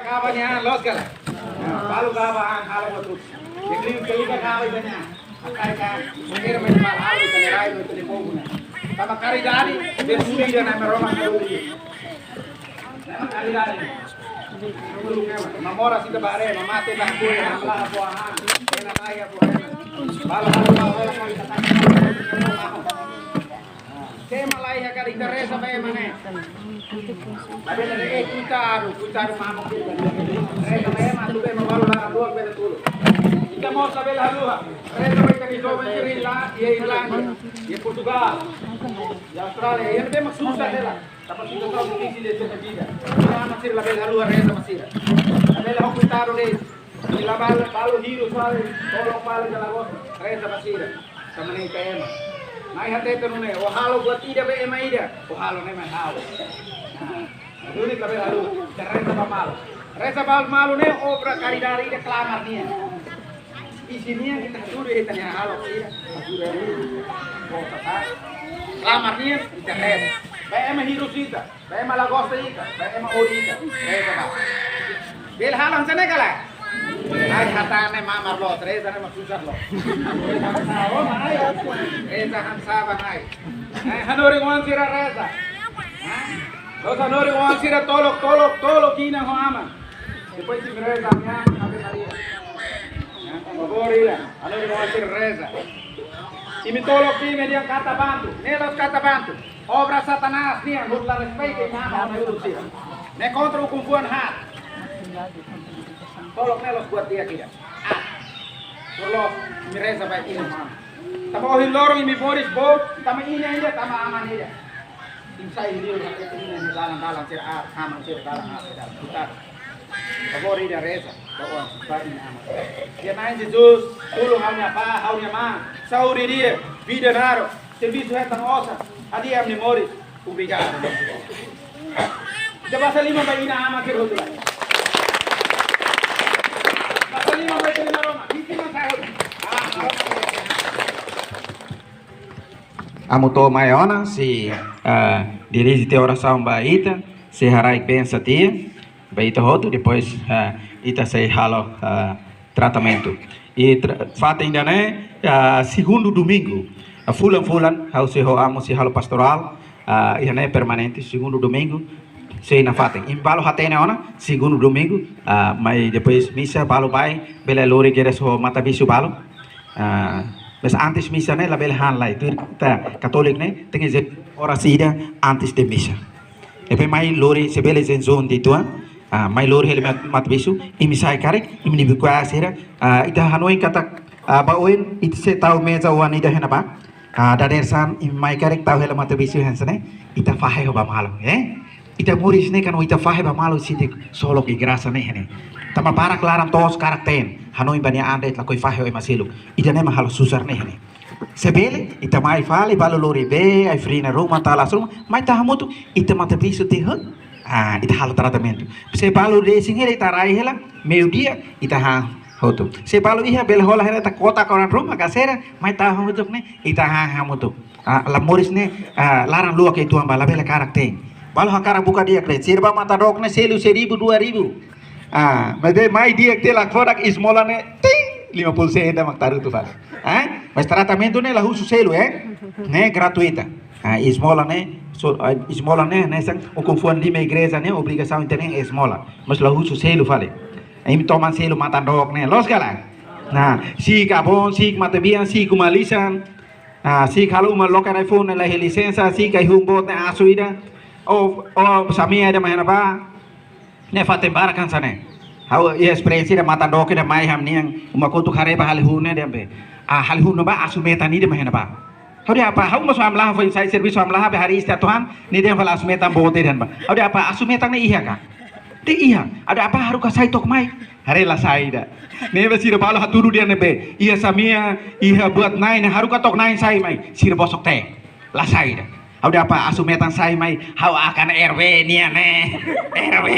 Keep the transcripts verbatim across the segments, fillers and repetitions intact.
Kaba nian, loos ka lae? Balu kaba an, halo buat hotu. Jadi, kali ka kaba ita-nian. Akai ka, kira main bal halo ita-nia rai, ita-nia povu ne'e. Tanba karidade, dia suri dia na meroma kalu dia. Tanba karidade. Mamora sita bare, mamate ba kue, mamla buah, kena bahaya buah. Balu halo, balu halo, ita-nia. Sé mak laiha karik ita reza ba ema ne'e. Labele dehan, eh, koitadu, koitadu mamuk. Reza ba ema, atu ba ema balu laran luak bele tulun. Ita mós labele haluha. Reza ba ita-nia joven sira iha, iha Irlandia, iha Portugal, iha Austrália, iha ne'ebé mak susar hela. Tanba situasaun difisil iha sira-nia vida. Ita aman sira labele haluha reza ba sira. Labele ho koitadu de'it. Ita balu, balu hirus fali, tolok fali, dala gosta, reza ba sira. Tanba ne'e ita ema. Mai hatete nune'e, ó halo buat ida ba ema ida, ó halo ne'e mai ha'u. Nah, duni ka bela lu, ita reza ba malu. Reza ba malu ne'e obra karidade ida klamar nian. Isin nian ita hatudu ita-nia halo ida. Klamar nian ita reza. Ba ema hirus ita. Ba ema la gosta ita, ba ema odi ita, reza ba. Bele halo hanesan ne'e ka lae? Ai, hatán ne'e mamar loos, reza ne'e mak susar loos. Reza hanesan ba ne'e. Ai, hanorin oan sira reza. Hah? Loos hanorin oan sira tolok, tolok, tolok inan ho aman. Depois imi reza, minha Ave Maria. Ya, favór ida, hanorin oan sira reza. Imi tolok imi dehan kata bantu, ne'e la'ós kata bantu. Obra Satanás nian, hotu la respeita inan ho aman sira. Ne'e kontra ukun-fuan haat. Tolok ne'e la'ós buat di'ak ida. Ah. Por lo, imi reza ba inan ho aman. Tanba ohin loron imi moris boot, tama inan ida, tama aman ida. Imi sai liur, imi dalan-dalan sira aat, aman sira dalan aat, sira dalan putar. Favór ida reza, ba oan, ba inan aman. Iha Na'i Jesus, tulun ha'u-nia apá, ha'u-nia amá, saúde di'ak, vida naruk, servisu hetan osan, hadi'a ami-nia moris. Obrigadu. Ita basa liman ba inan aman sira hotu lai. Basa liman ba ita-nia Maromak, vítima sai hotu. Amu to'o mai ona, sei, ah, dirije tiha orasaun ba ita, sei haraik bensa tiha ba ita hotu, depois, ah, ita sei halo, ah, tratamentu. I tra-, fatin ida-ne'e, ah, segundu domingu, ah, fulan-fulan, ha'u sei ho amu sei halo pastorál, ah, iha ne'e permanente, segundu domingu, sei nafatin. Imi balu hatene ona, segundu domingu, ah, mai depois misa, balu bá, bele lori kedas ho matabixu balu. Ah, mas antes misa ne'e labele han lai, tuir ita katóliku ne'e, tenke jejún oras ida antes de misa. Depois mai lori, se bele jejún uitoan, ah, mai lori hela mat-, matabixu, imi sai karik, imi-nia buka sira, ah, ita hanoin katak, ah, ba oin, ita sei tau meza oan ida iha ne'ebá, ah, dadeer-saan, imi mai karik tau hela matabixu hanesan ne'e, ita fahe ho ba malu, eh? Ita moris ne'e kan ita fahe ba malu sente solok i grasa ne'e, ne'e. Tanba barak laran toos karik teen, hanoin ba nia an de'it lakohi fahe ho ema seluk. Ida-ne'e mak halo susar ne'e, ne'e. Se bele, ita mai fali, balu lori bee, ai-friin ruma, talas ruma, mai ita hamutuk, ita matabixu tiha hotu. Ah, ita halo tratamentu. Se balu de'it sira ita rai hela, meiudia, ita han hotu. Se balu iha bele hola hela ita kotak oran ruma, ka sira, mai ita hamutuk ne'e, ita han hamutuk. Ah, la moris ne'e, ah, laran luak uitoan ba labele karik teen. Balu hakarak buka di'ak de'it. Sira bá matan-dook ne'e selu seribu, dua ribu. Ah, maibé mai di'ak tiha la kodak esmola ne'e, ting, lima puluh sen mak tarutu fali. Eh? Mas tratamentu ne'e la husu selu, eh? Ne'e gratuita. Ah, esmola ne'e, so, ah, esmola ne'e, ne'e hanesan ukun-fuan lima igreja ne'e, obrigasaun ita-nia esmola. Mas la husu selu fali. Imi toman selu matan-dook ne'e, loos ka lae? Nah, si'ik abon, si'ik matebian, si'ik uma-lisan. Ah, si'ik halo uma loke rai-fuun ne'e la iha lisensa, si'ik ai-hun boot ne'e asu ida. O, o, samea ida mai iha ne'ebá. Ne'e fatin barak hanesan ne'e. Ha'u iha esperiénsia ida matan-dook ida mai iha ha'u-nian uma kotuk haree ba hali-hun ne'e dehan be. Ah, hali-hun ne'ebá asu metan ida mai iha ne'ebá. Ha'u dehan apá, ha'u mós hamlaha foin sai servisu hamlaha be harii esta tuhan, nia dehan fali asu metan boot dehan ba. Ha'u dehan apá, asu metan ne'e iha ka? Dehan iha. Ha'u dehan apá, haruka sai took mai. Haree la sai ida. Ne'ebé sira balu hatudu dehan ne'ebé. Iha samea, iha buat na'in, haruka took na'in sai mai. Sira bosok tee. La sai ida. Ha'u dehan apá, asu metan sai mai, ha'u akan R W nian ne'e. R W,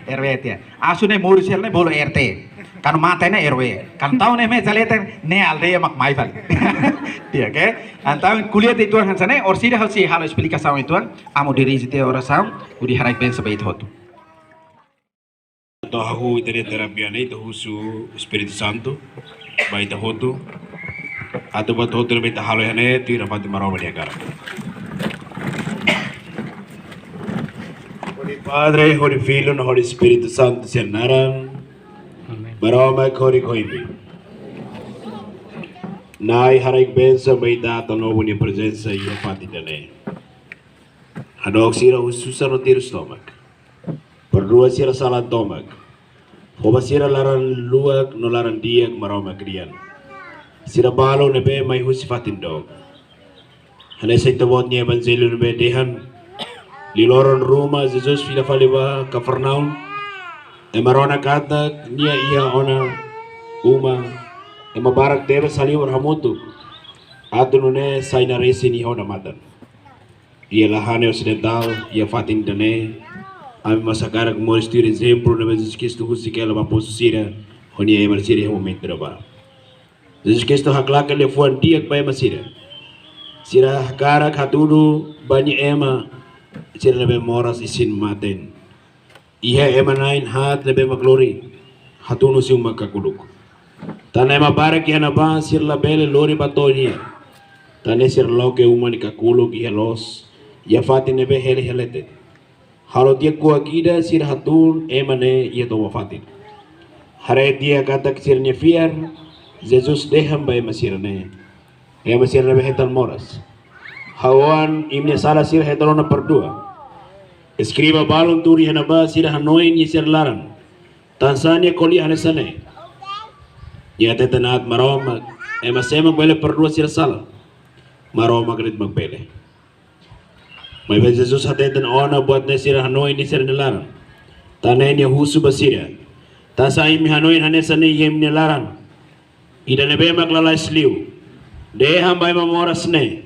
R W tiha. Asu ne'e moris hela ne'e bolu R T. Kuandu mate ne'e R W. Kuandu tau ne'e meza leten ne'e aldeia mak mai fali. Di'ak, oke? Entaun ko'alia tiha uitoan hanesan ne'e, orsida ha'u sei halo esplikasaun uitoan, amu dirije tiha orasaun, hodi haraik bensa ba ita hotu. Atu hahú ita-nia terapia ne'e, ita husu Espíritu Santu ba ita hotu. Atu buat hotu ne'ebé ita halo iha ne'e tuir nafatin Maromak nia hakarak. Hodi Padre, hodi Filho, no hodi Espíritu Santu nia naran. Amen. Maromak hodi koibi. Na'i, haraik bensaun ba ita atan nobo nia prezensa iha fatin ida-ne'e. Hadook sira husi susar no tirus tomak. Perdua sira sala tomak. Fó ba sira laran-luak no laran-di'ak Maromak nian. Sira balu ne'ebé mai husi fatin dook. Hanesan Ita-Boot nia Evanjellu ne'ebé dehan: Liuloron ruma Jesus fila fali ba Kafarnaum. Ema rona katak nia iha ona uma. Ema barak tebes halibur hamutuk atu nune'e sai naresin iha odamatan. Iha Lahane Osidentál, iha fatin ida-ne'e, ami mós hakarak moris tuir ezemplu ne'ebé Jesus Kristu husik hela ba apostalu sira, ho nia ema sira iha momentu ne'ebá. Jesus Kristu haklaken liafuan di'ak ba ema sira. Sira hakarak hatudu ba nia ema sira ne'ebé moras isin-maten. Iha ema na'in-haat ne'ebé mak lori hatún husi uma kakuluk. Tan ne'e ema barak iha ne'ebá sira labele lori ba to'o nia. Tan ne'e sira loke uma nia kakuluk iha loos, iha fatin ne'ebé hela iha leten. Halo tiha kuak ida sira hatún ema ne'e iha toba fatin. Haree tiha katak sira-nia fiar, Jesus dehan ba ema sira-ne'e: Ema sira ne'ebé hetan moras, ha'u oan, imi-nia sala sira hetan ona perdua. Eskriba balun tuur iha ne'ebá sira hanoin iha sira laran: Tansá nia ko'alia hanesan ne'e? Nia hateten aat Maromak, ema sé mak bele perdua sira sala? Maromak de'it mak bele. Maibé Jesus hateten ona buat ne'e sira hanoin iha sira-nia laran. Tan ne'e nia husu ba sira: Tansá imi hanoin hanesan ne'e iha imi-nia laran? Ida ne'ebé mak lalais liu, dehan ba ema moras ne'e: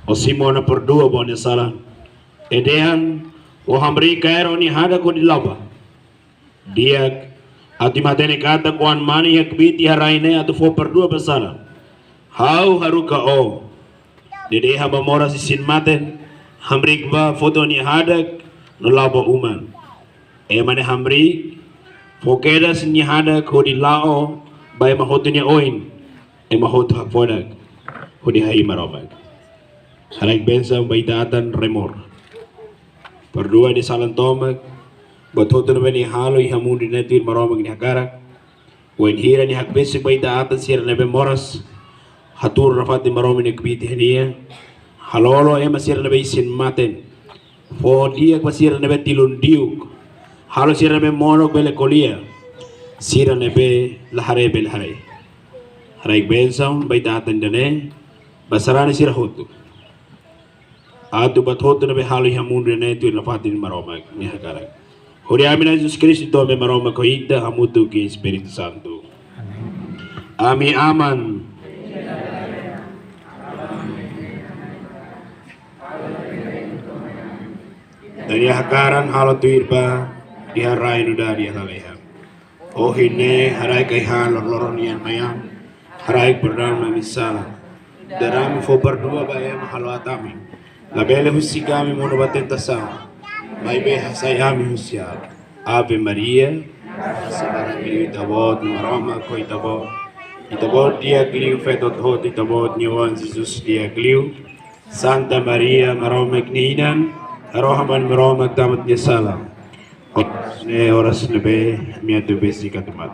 Ó simu ona perdua ba ó-nia sala. I dehan: Ó hamriik kaer ó-nia hadak hodi la'o bá. Di'ak, atu imi hatene katak Oan-Mane iha kbiit iha rai ne'e atu fó perdua ba sala. Ha'u haruka ó, ne'e dehan ba moras isin-maten: Hamriik bá, foti ó-nia hadak no la'o bá uma. Ema ne'e hamriik, fó kedas nia hadak hodi la'o ba ema hotu nia oin. Ema hotu hakfodak hodi hahi'i Maromak. Haraik bensaun ba ita atan remor. Perdua nia sala tomak, buat hotu ne'ebé nia halo iha mundu ne'e tuir Maromak nia hakarak. Wainhira nia hakbesik ba ita atan sira ne'ebé moras, hatuur nafatin Maromak nia kbiit iha nia. Halo ema sira ne'ebé isin-maten. Fó di'ak ba sira ne'ebé tilun diuk. Halo sira ne'ebé monok bele ko'alia. Sira ne'ebé la haree bele haree. Haraik bensaun ba ita atan ida-ne'e, ba sarani sira hotu. Atu buat hotu ne'ebé halo iha mundu ne'e tuir nafatin Maromak nia hakarak. Hodi ami Na'i Jesus Kristu, Ita-Boot Maromak, ho ita hamutuk ho Espíritu Santu. Ami aman. Ita-nia hakarak halo tuir ba, iha rai nu'udar iha lalehan. Ohin ne'e haraik ai-han loroloron nian mai ami. Haraik perdua ami-nia sala, nu'udar ami fó perdua ba ema halo aat ami. Labele husik ami monu ba tentasaun, maibé hasai ami husi aat. Ave Maria, grasa barak liu Ita-Boot, Maromak ho Ita-Boot. Ita-Boot di'ak liu feto hotu-hotu, Ita-Boot nia Oan Jesus di'ak liu. Santa Maria, Maromak nia Inan, harohan ba Maromak tanba ita-nia sala, oras ne'e, oras ne'ebé ami atu besik atu mate.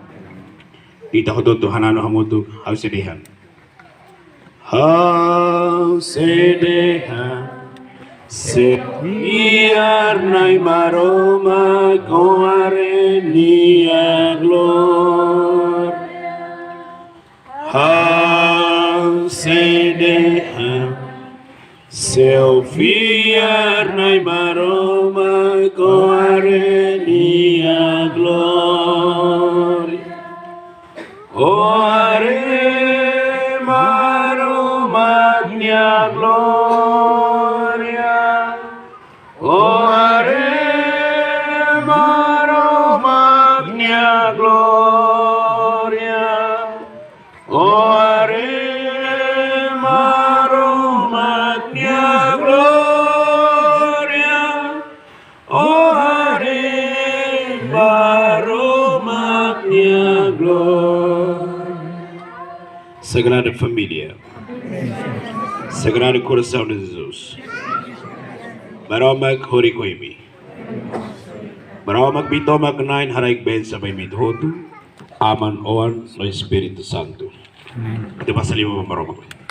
Ita hotu-hotu hananu hamutuk, ha'u sei dehan. Ha'u sei dehan, se fiar Na'i Maromak, ó haree nia glória. Ha'u sei dehan, se fiar Na'i Maromak, ó haree nia glória. Ó haree Maromak nia glória. Ó haree Maromak nia glória. Ó haree Maromak nia glória. Ó haree Maromak Sagrada Família, Sagrado Coração de Jesus, Maromak horiku imi. Maromak Aman tomak Na'i haraik bensaun ba imi hotu, Aman, Oan no Espíritu Santu. Ita basa liman ba Maromak.